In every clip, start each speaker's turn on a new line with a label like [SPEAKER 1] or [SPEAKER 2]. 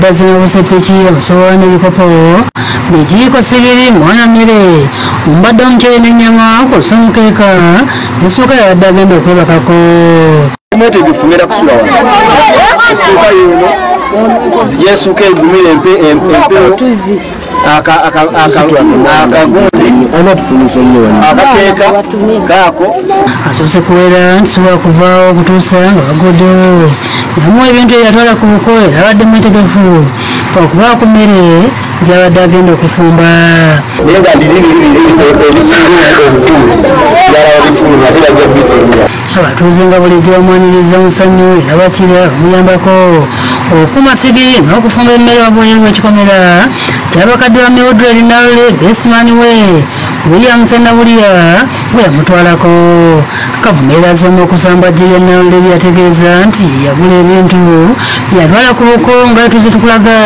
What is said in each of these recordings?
[SPEAKER 1] Abadde azze n'obusepiki, amasowaani, ebikopo, bijiiko, sigiri, mwana mmere, omubadde omuceere n'ennyama kw'ossa omukeeka n'essuuka yabadde agenda okwebakako.
[SPEAKER 2] Mwetegefu ngenda kusula wano. Essuuka y'eno nzija essuuka egumira empewo akagundi akakeeka kaako.
[SPEAKER 1] Asoose kuwera nti si wakuvaawo okutuusa nga baguddewo. Yamuwa ebintu ebyo yatwala ku buko era abadde mwetegefu okubawa ku mmere gy'abadde agenda okufumba.
[SPEAKER 2] Naye nga biri biri biri ebisinga obukulu byalaba bifulumya ate bajja kubifulumya.
[SPEAKER 1] Abatuuze nga bulijjo bamwaniriza mu ssanyu era bakira bamuyambako okukuma sigiri n'okufumba emmere wabweru w'ekikomera ky'abakadde ba Mildred Nalule besimaani we William Ssenabulya bwe yamutwalako. Kavumera azzeemu okusamba Julia Nalule bye yategeeza nti yagula ebintu byatwala ku buko nga tuze tukulaga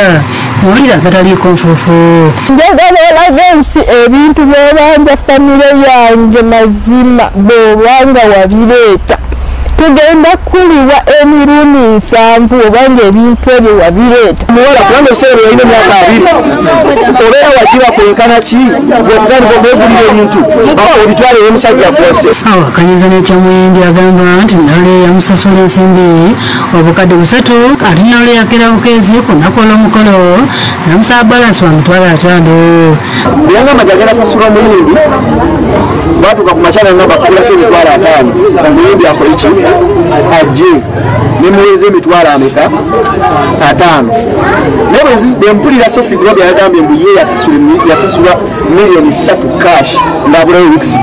[SPEAKER 1] muwulira agataliiko nfuufu.
[SPEAKER 3] Njagala olaga ensi ebintu by'obanja famire yange mazima bw'obanga wabireeta. Tugenda kuliwa emirundi 7 obanga ebintu ebyo wabireeta.
[SPEAKER 2] Muwala kubanga ebiseera bye yalina emyaka 20 obeera wagiba kwenkana ki bw'otandika okwegulira ebintu obitwale ew'omusajja akuwase.
[SPEAKER 1] Awakanyiza n'ekyamuyimbi agamba nti Nalule yamusasula ensimbi obukadde 3 ate Nalule yakeera bukeezi ku lunaku olw'omukolo n'amusaba balansi wa 50,000.
[SPEAKER 2] Bwe yangamba nti agenda sasula omuyimbi bwatuuka ku makya nangamba kukulako emitwalo 5 omuyimbi akole ki ajje nemuweeza emitwalo ameka 5. Naye bwe mpulira Sophie Gloria yagambye mbu ye yasasula miliyoni 3 cash ng'abulayo weeks 2.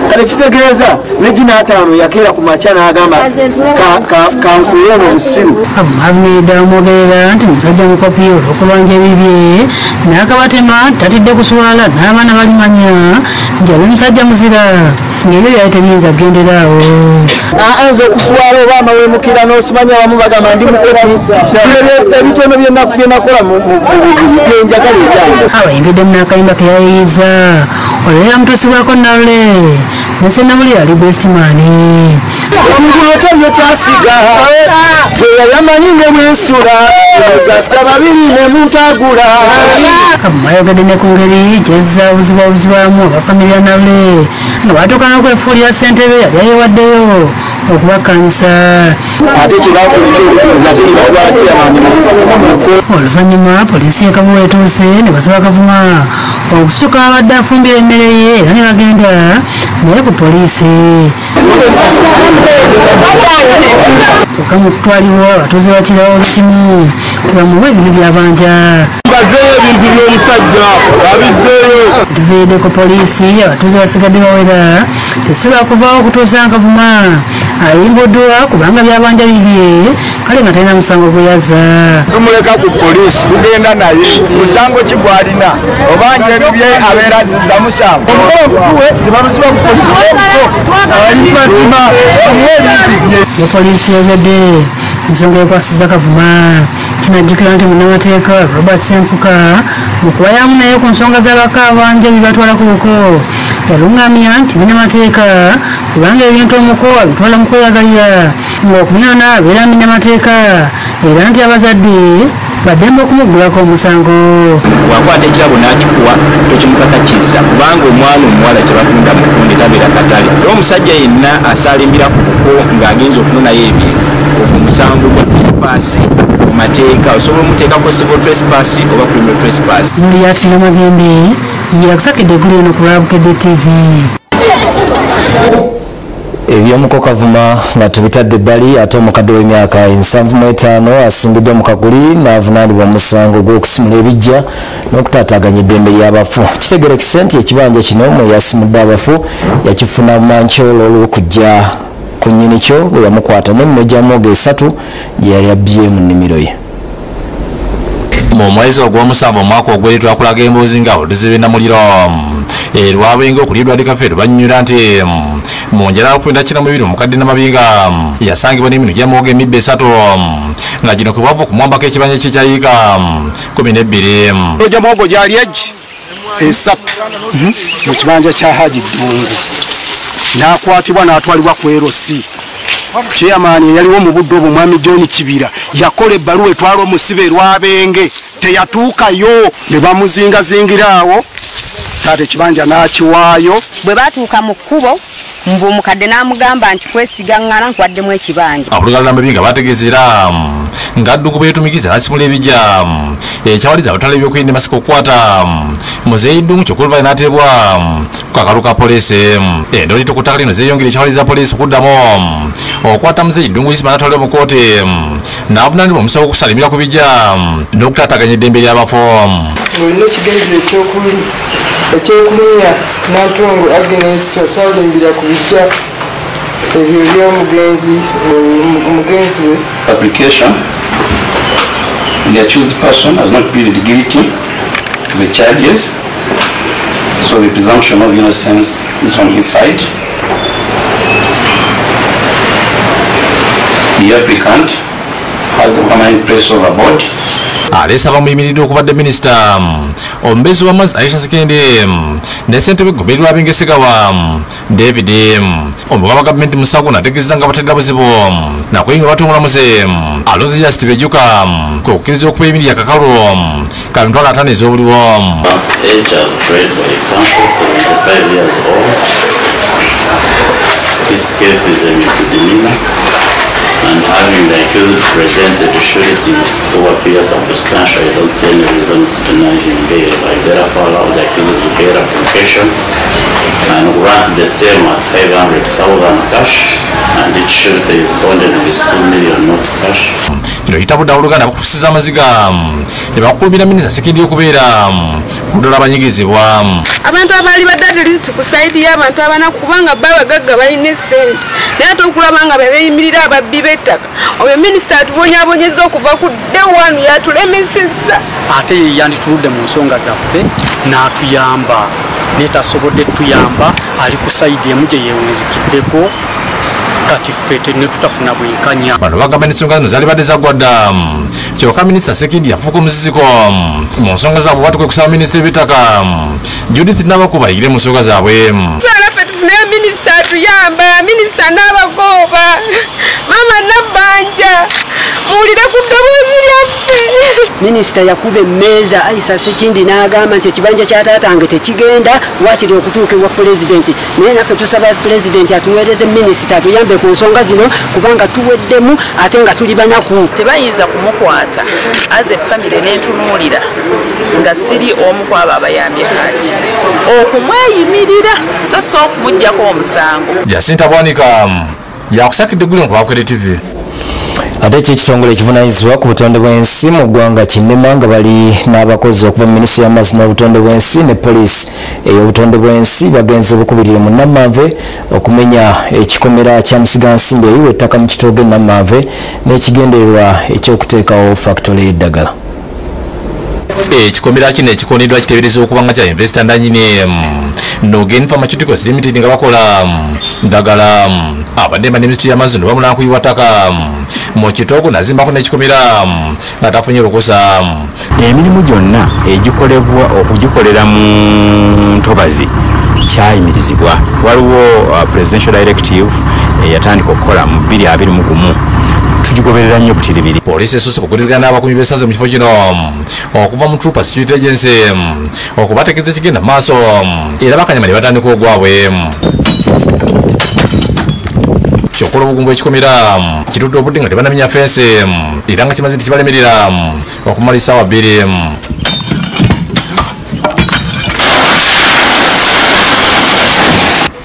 [SPEAKER 2] Kale kitegeeza ne gino 5 yakeera ku makya n'agamba kankuule ono omusiru.
[SPEAKER 1] Avumirira omwogerera nti musajja mukopi olw'okubanja ebibye n'akabatema tatidde kuswala n'abaana balimanya nti ali musajja muzira ng'ebyo byali tebiyinza kugendera awo.
[SPEAKER 2] Nze okuswala oba amawemukira n'osimanya abamu bagamba ndi mukopi ebitono bye nakola byenjagala ebyange.
[SPEAKER 1] Abayimbiddemu n'akayimba ke yayiiyiza olwo yamutuusibwako Nalule ne Ssenabulya ali bestimaani.
[SPEAKER 2] Ekungulu byetwasiga bwe yali amanyi ne bwensula gatta babiri ne muntagula.
[SPEAKER 1] Kavuma ayogedde ne ku ngeri gy'ezza obuzibwabuzibwamu aba famire ya Nalule nga batuuka n'okwefuulira ssentebe yali ayewaddeyo okubakkaanyisa.
[SPEAKER 2] Ate kye bakola ekyobukozi ate ne batwala chairman.
[SPEAKER 1] Oluvannyuma poliisi y'e Kabuwa etuuse ne basaba Kavuma okusituka abadde afumbira emmere ye era ne bagenda naye ku poliisi. Kyokka mu kutwalibwa abatuuze bakirowoozo kimu tebamuwa ebintu by'abanja.
[SPEAKER 2] Bazeeyo ebintu by'omusajja babizzeeyo.
[SPEAKER 1] Tuviiridde ku poliisi abatuuze basigadde bawera tesiba kuvaawo okutuusa Kavuma ayimbuddwa kubanga byabanja bibye kale nga talina musango gwe yazza.
[SPEAKER 2] Tumuleka ku poliisi tugenda naye musango ki gw'alina obanja ebibye abeera azizza musango. Omukolo gutuwe tebamusiba ku poliisi ali mazima amuwe ebintu bye.
[SPEAKER 1] Ne poliisi yogedde ensonga ekwasiza Kavuma. Kinajjukira nti munnamateeka Robert Ssenfuka mu kuwayamu naye ku nsonga z'abaka abanja bibatwala ku buko yaluŋŋamya nti munnamateeka kubanga ebintu omuko abitwala mu kweyagalira ng'okunyoona abeera munnamateeka era nti abazadde baddembe okumuggulako omusango.
[SPEAKER 4] Bw'akwata ekirabo n'akikuwa tokimukakakizza kubanga omwana omuwala kye batunda mutunde tabeera katale. Era omusajja yenna asaalimbira ku buko ng'agenza okunonayo ebintu ogwo musango gwa trespass mu mateeka osobola omuteekako civil trespass oba criminal trespass.
[SPEAKER 1] Muliati Namagembe yakusakidde eggulu eno ku lwa Bukedde TV.
[SPEAKER 5] Ebyomuko Kavuma nga tubitadde ebbali, ate omukadde w'emyaka 75 asimbiddwa mu kaguli n'avunaanibwa omusango gw'okusimula ebijja n'okutaataaganya eddembe ly'abafu. Kitegerekese nti ekibanja kino mwe yasimudde abafu yakifuna mankyolo olw'okujja ku nnyini kyo bwe yamukwata n'eminwe gya muwogo 3 gye yali abbye mu nnimiro ye.
[SPEAKER 6] Mu mwezi ogw'omusanvu omwaka ogweri twakulaga emboozi nga oluzibe namuliro erwabenga okulidwa likafe lubannyula nti mu njala 92 omukadde Namabinga yasangibwa n'eminu gya muwogo emibbe 3 nga gino kwe bwava okumwambako ekibanja kye kyayiika 12.
[SPEAKER 2] Gya muwogo gyali egi 3 mu kibanja kya Haji Ddungu n'akwatibwa n'atwalibwa ku LC.
[SPEAKER 7] Chairman eyaliwo mu budde obwo Mwami John Kibira yakola ebbaluwa etwala omusibe Lwabenge, teyatuukayo ne bamuzingazingira awo, taata ekibanja n'akiwaayo.
[SPEAKER 8] Bwe baatuuka mu kkubo mbu omukadde n'amugamba nti kwesiga ŋŋana nkwaddemu ekibanja.
[SPEAKER 6] Abooluganda Namabinga bategeeza nga Ddungu bwe yeetumikiza n'asimula ebijja ekyawaliza abatwala ebyokwerinda Masaka okukwata Muzeeyi Ddungu, kyokka oluvannyuma n'ateebwa ku kakalu ka poliisi. Endoolito ku ttaka lino zeeyongera ekyawaliza poliisi okuddamu okukwata Muzeeyi Ddungu Isima n'atwalibwa mu kkooti n'avunaanibwa omusango gw'okusalimira ku bijja n'okutaataaganya eddembe ly'abafu.
[SPEAKER 9] Olina ekigendererwa ekyokulumya Nantongo Agnes akyalimbira ku bijja ebyo by'omugenzi we.
[SPEAKER 10] Application, the accused person has not pleaded guilty to the charges, so the presumption of innocence is on his side. The applicant has a permanent place of abode.
[SPEAKER 6] Aleesa bamuyimiridde okubadde minisita omubeezi w'amazzi Aisha Ssekindi ne ssentebe Goberi Lwabenge Ssegawa David. Omubaka wa gavumenti Musago n'ategeeza nga batalina buzibu nakuyinga batumulamuze alonze Justin Bejuka kwe kukkiriza okubayimirira akakalu ka 50,000 ez'obuliwo.
[SPEAKER 10] This case is a misdemeanor, and having the accused presented sureties who appear substantial, I don't see any reason to deny him bail. I therefore allow the accused to bail application and grant the same at 500,000 cash, and each surety is bonded with 2 million not cash.
[SPEAKER 6] Kino kitabudde abooluganda bakusiza amaziga ne bakukumira minisita Ssekindi okubeera okuddala abanyigizibwa.
[SPEAKER 11] Abantu abaali badde at least ku sayidi y'abantu abanaku, kubanga babagagga balina essente, naye ate okulaba nga bebeeyimirira ababbi b'ettaka. Oyo minisita atubonyaabonyeza okuva ku day one, yatulemesezza.
[SPEAKER 12] Ate ye yandituludde mu nsonga zaffe n'atuyamba, naye tasobodde tuyamba, ali ku sayidi emu gye yeewunzikiddeko, kati ffe ne tutafuna bwenkanya.
[SPEAKER 6] Bano bagamba n'ensonga zino zaali badde zaggwa dda, kyokka minisita Ssekindi yafuuka omuziziko mu nsonga zaabwe bw'atuuka okusaba minisita w'ebyettaka Judith Nabakuba ayigire mu nsonga zaabwe.
[SPEAKER 11] Twala ffe tufuneyo minisita atuyamba, minisita Nabakooba, maama Nabbanja, muwulire ku ddoboozi lyaffe.
[SPEAKER 13] Minisita yakuba emmeeza Aisha Ssekindi n'agamba nti ekibanja kya taatange tekigenda, waakiri okutuuka ewa pulezidenti. Naye naffe tusaba pulezidenti atuweereze minisita atuyambe ku nsonga zino, kubanga tuweddemu ate nga tuli banaku.
[SPEAKER 14] Tebayinza kumukwata as a family n'entunuulira nga siri omu ku abo abayambye Haji okumweyimirira, so si okumuggyako omusango.
[SPEAKER 6] Jacinta Bwanika yakusakidde eggulire ku Bakwere TV.
[SPEAKER 5] Ate ki ekitongole ekivunaanyizibwa ku butonde bw'ensi mu ggwanga Kinnema nga bali n'abakozi okuva mu minisitule y'amazzi n'obutonde bw'ensi ne poliisi ey'obutonde bw'ensi bagenze bukubirire mu Namanve okumenya ekikomera kya musigansimbi eyiwa ettaka mu Kitoogo Namanve n'ekigendererwa eky'okuteekawo fakitole y'eddagala.
[SPEAKER 6] Ekikomera kino ekikoneddwa kiteeberezebwa okuba nga kya investor Ndanyini Nogen Pharmaceuticals Limited nga bakola ddagala. Abadde ne minisitule y'amazzi ne bamulanga kuyiwa ttaka mu Kitoogo n'azimbako n'ekikomera nga tafunye lukusa.
[SPEAKER 4] Emirimu gyonna egikolebwa okugikolera mu ntobazi kyayimirizibwa. Waliwo presidential directive eyatandika okukola mu 2021, tugigoberera nnyo butiribiri.
[SPEAKER 6] Poliisi esoose okukulizigana n'abakuumi b'essaza mu kifo kino okuva mu Trooper Security Agency okubategeeza ekigenda mu maaso, era bakanyama ne batandika ogwabwe. Kyokka obugumbu ekikomera kitudde obudde nga tebanamenya fensi, era nga kimaze nti kibalemerera okumala essaawa 2.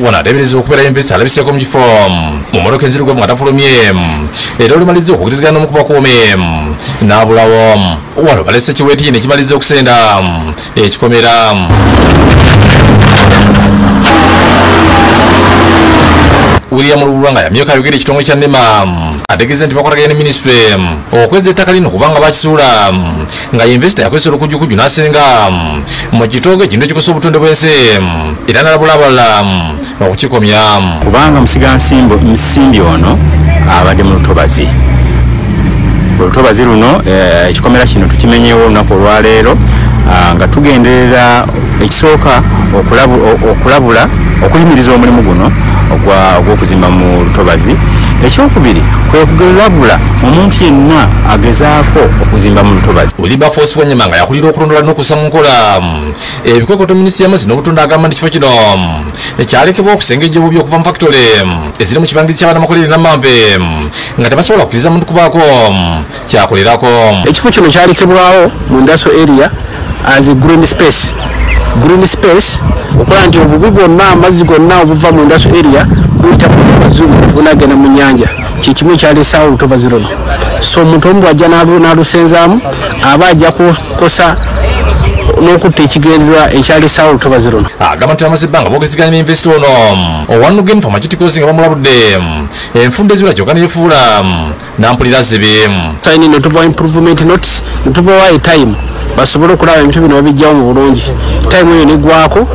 [SPEAKER 6] Wano ateeberezebwa okubeera invesita alabiseeko mu kifo mu mmotoka enzirugavu nga tafulumye, era olumalizza okukulizigana n'omu ku bakuumi n'abulawo. Wano balese kiweeti ne kimalizza okusenda ekikomera. William Lulwanga yamyuka ayogera ekitongole kya NEMA ategeeza nti bakolaganye ne minisitule okweza ettaka lino kubanga bakisuula nga invesita yakozesa olukujjukujju n'asenga mu Kitoogo ekintu ekikosa obutonde bw'ensi, era n'alabula abalala okukikomya.
[SPEAKER 4] Kubanga musigansimbi ono abadde mu lutobazi. Olutobazi luno ekikomera kino tukimenyewo olunaku olwaleero nga tugenderera ekisooka okulabula okuyimiriza omulimu guno ogw'okuzimba mu lutobazi, Ekyokubiri kwe kugerabula omuntu yenna agezaako okuzimba mu lutobazi.
[SPEAKER 6] Wilberforce Wanyama nga yakulira okulondola n'okussa mu nkola ebikokoto minisitule y'amazzi n'obutonde agamba nti kifo kino ekyalekebwa okusengejja obubi okuva mu fakitole eziri mu kibangirizi ky'abannamakolere Namanve nga tebasobola kukkiriza muntu kubaako kyakolerako.
[SPEAKER 15] Ekifo kino kyalekebwawo mu industrial area as a green space. Green space okola nti obubi bwonna amazzi gonna obuva mu industrial area buyita bunagenda mu nnyanja, kyekimu ekyaleesaawo olutobazi luno. So omuntu omu bw'ajja n'alusenzaamu aba ajja kukosa n'okutta ekigendererwa ekyaleesaawo olutobazi luno.
[SPEAKER 6] Agamba nti bamaze ebbanga boogezeganya n'invesita ono owa Nugen Pharmaceuticals nga bamulabudde enfunda eziwera kyokka ne yeefuula nampulira zibi.
[SPEAKER 15] Sayini ne tubawa improvement notes, ne tubawa time basobole okulaba ebintu bino babijjawo mu bulungi. Time eyo neggwako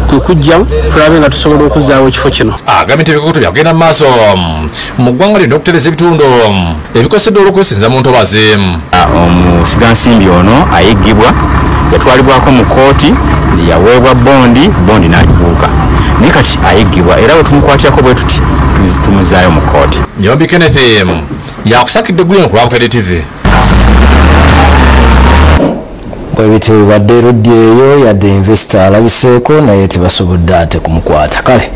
[SPEAKER 15] kwe kujjamu tulabe nga tusobola okuzzaawo ekifo kino.
[SPEAKER 6] Agambye nti ebikokoto byakugenda mu maaso mu ggwanga lyonna okutereeza ebitundu ebikoseddwa olw'okwesenza mu ntobazi.
[SPEAKER 4] Omusigansimbi ono ayiggibwa, yatwalibwako mu kkooti, yaweebwa bondi, bondi n'agibuuka, naye kati ayiggibwa era bwe tumukwatirako bwe tuti tumuzaayo mu kkooti.
[SPEAKER 6] Nyombi Kenneth yakusakidde eggulire ku Lwabukedde TV.
[SPEAKER 5] Bwebityo bibadde eruddi eyo yadde investor alabiseeko naye tebasobodde ate kumukwata. Kale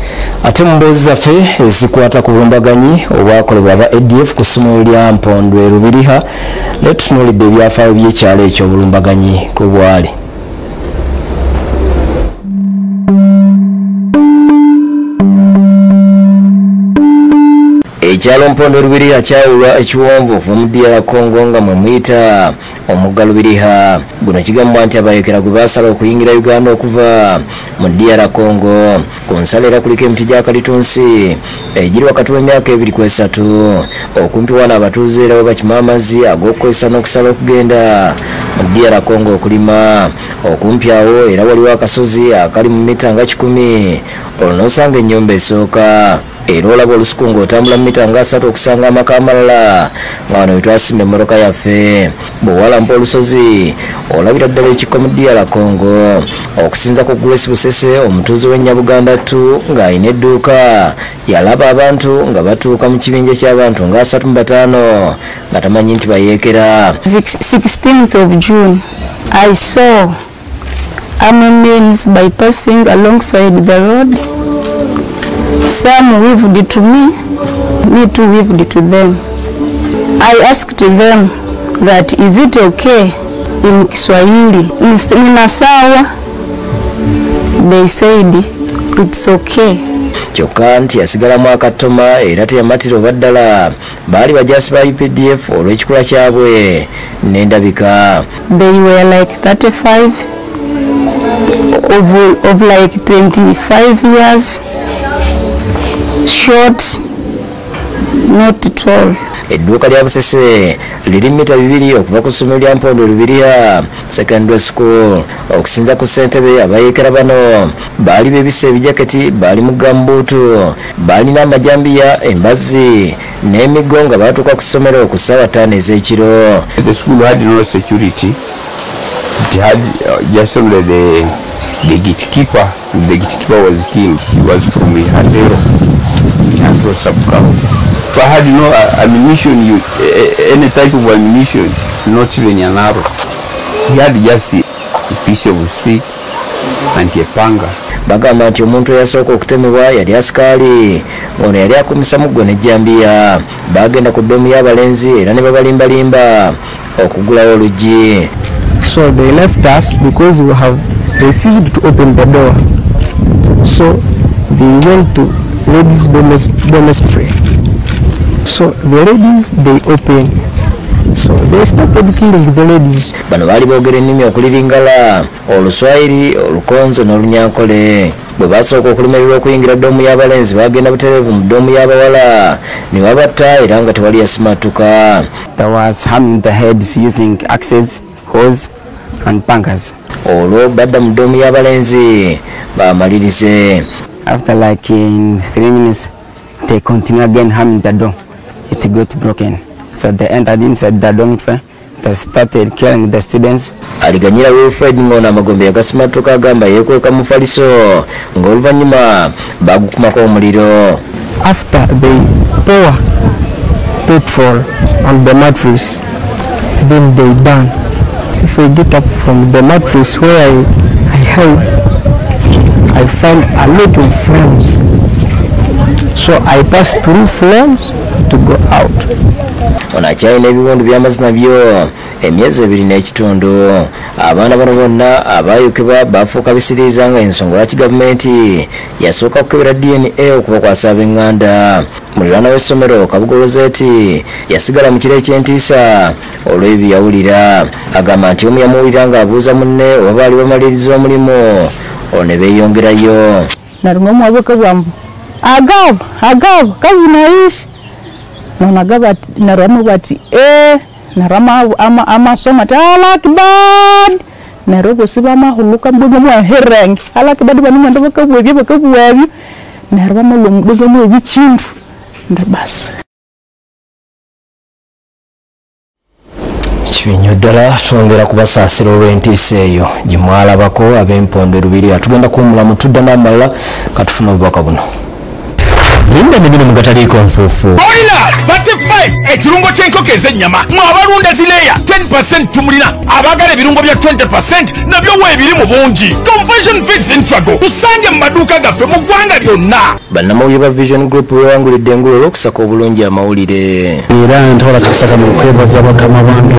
[SPEAKER 5] ate mu mboozi zaffe ezikwata ku bulumbaganyi obwakolebwa aba ADF ku ssomero lya Mpondwe Lubiriha, naye tutunuulidde ebyafaayo by'ekyalo ekyo obulumbaganyi kwe bwali. Ekyalo Mpondwe Lubiriha kyawulwa ekiwonvu okuva mu DR Congo nga mwe muyita omugga Lubiriha. Guno kigambibwa nti abayekera gwe baasala okuyingira Uganda okuva mu DR Congo. Ku nsalo era kuliko emiti gya kalitunsi egiri wakati w'emyaka 2 ku 3. Okumpi wano abatuuze era we bakima amazzi ag'okukozesa n'okusala okugenda mu DR Congo okulima. Okumpi awo era waliwo akasozi akali mu mita nga 100 olwo n'osanga ennyumba esooka. Era olaba olusuku ng'otambula mita nga 3 okusanga amaka amalala nga wano we twasima emmotoka yaffe. Bw'owalampa olusozi olabira ddala ekikko mu DR Congo. Okusinza ku Grace Busese omutuuze w'e Nyabuganda 2 ng'alina edduuka yalaba abantu nga batuuka mu kibinja ky'abantu nga 35 nga tamanyi nti bayeekera.
[SPEAKER 16] 16th of June I saw army men bypassing alongside the road. Some waved to me, me too waved to them. I asked them that is it okay in Kiswahili, nina sawa? They said it's okay.
[SPEAKER 5] Kyokka nti yasigalamu akatoma era teyamatira oba ddala baali bajaasi ba UPDF olw'ekikula kyabwe n'endabika.
[SPEAKER 16] They were like 35 of like 25 years, short, not tall.
[SPEAKER 5] Edduuka lya Busese liri mita 2 okuva ku ssomero lya Mpondwe Lubiriha Secondary School. Okusinza ku ssentebe abayeekera bano baali beebisse ebijaketi, baali mu gambuutu, baalina amajambiya, embazzi n'emiggo nga baatuuka ku ssomero ku ssaawa 5 ez'ekiro.
[SPEAKER 17] The school had no security. It had just only the gatekeeper. The gatekeeper was killed. He was from Ihandero, Ihandero sub-county. I had no ammunition, any type of ammunition, not even an arrow. He had just a piece of stick and a panga.
[SPEAKER 5] Bagamba nti omuntu eyasooka okutemebwa yali asikaali, ono yali akumisa muggo n'ejjambiya. Bagenda ku ddomu y'abalenzi era ne babalimbalimba okugulawo oluggi.
[SPEAKER 18] So they left us because we have refused to open the door. So they went to ladies' dormitory. So the ladies, they open. So they started killing the ladies.
[SPEAKER 5] Bano baali boogera ennimi okuliringala, Oluswahili, Olukonzo n'Olunyankole. Bwe basooka okulemererwa okuyingira ddomu y'abalenzi bagenda butereevu mu ddomu y'abawala ne babatta era nga tewali yasimatuka.
[SPEAKER 19] There was harming the heads using axes, hoes and pangas.
[SPEAKER 5] Olwo badda mu ddomu y'abalenzi bamalirize.
[SPEAKER 19] After like in 3 minutes they continue again harming the door. It got broken. So they entered inside the dormitory. They started killing the students.
[SPEAKER 5] Aliganyira Wilfred ng'ono amagombe yagasimatuka agamba yeekweka mu mufaliso ng'oluvannyuma bagukumako omuliro.
[SPEAKER 18] After they pour petrol on the mattress, then they burn. If we get up from the mattress where I hide, I find a lot of flames. So I pass through flames to go out.
[SPEAKER 5] Ono akyalina ebiwundu by'amazzi nabyo emyezi 2 n'ekitundu. Abaana bano bonna abaayokebwa bafuuka bisiriiza nga ensonga lwaki gavumenti yasooka kukebera DNA okubakwasa ab'enganda. Muliraanwa w'essomero Kabugo Rosette yasigala mu kiro eky'entiisa olw'ebyo yawulira. Agamba nti omu yamuwulira ng'abuuza munne oba baali bamaliriza omulimu olwo ne beeyongerayo.
[SPEAKER 16] Agaba agaba kazi naishi nonagaba naramu bati narama amasoma talakibad narogo siba mahuluka mbugo mwa hereng alakibad banu mando bakabwebye bakabwebye narama mbugo mwa bichindu ndabasi.
[SPEAKER 5] Kibinyo ddala twongera kubasaasira olw'entiisa eyo gye mwalabako ab'empondo Lubiri. Tugenda kuwummulamu tudda n'amalala katufune obubaka buno. Linda ne bino mu gataliiko nfuufu.
[SPEAKER 20] Boiler 35 ekirungo ky'enkoko ez'ennyama mwabalunda zileya 10% tumulina abaagala ebirungo bya 20% nabyo weebiri mu bungi. Conversion Feeds Intrago tusange mu maduuka gaffe mu ggwanga lyonna.
[SPEAKER 5] Bannamawulire ba Vision Group beewangulidde engulu olw'okusaka obulungi amawulire.
[SPEAKER 15] Era ntwala kakisa kano okwebaza bakama bange.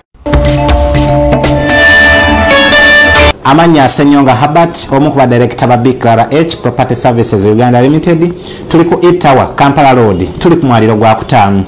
[SPEAKER 21] Amanya Senyonga Herbert omu ku badirekita ba Big H Property Services Uganda Limited. Tuli ku E Tower Kampala Road, tuli ku mwaliro gwa kutaano.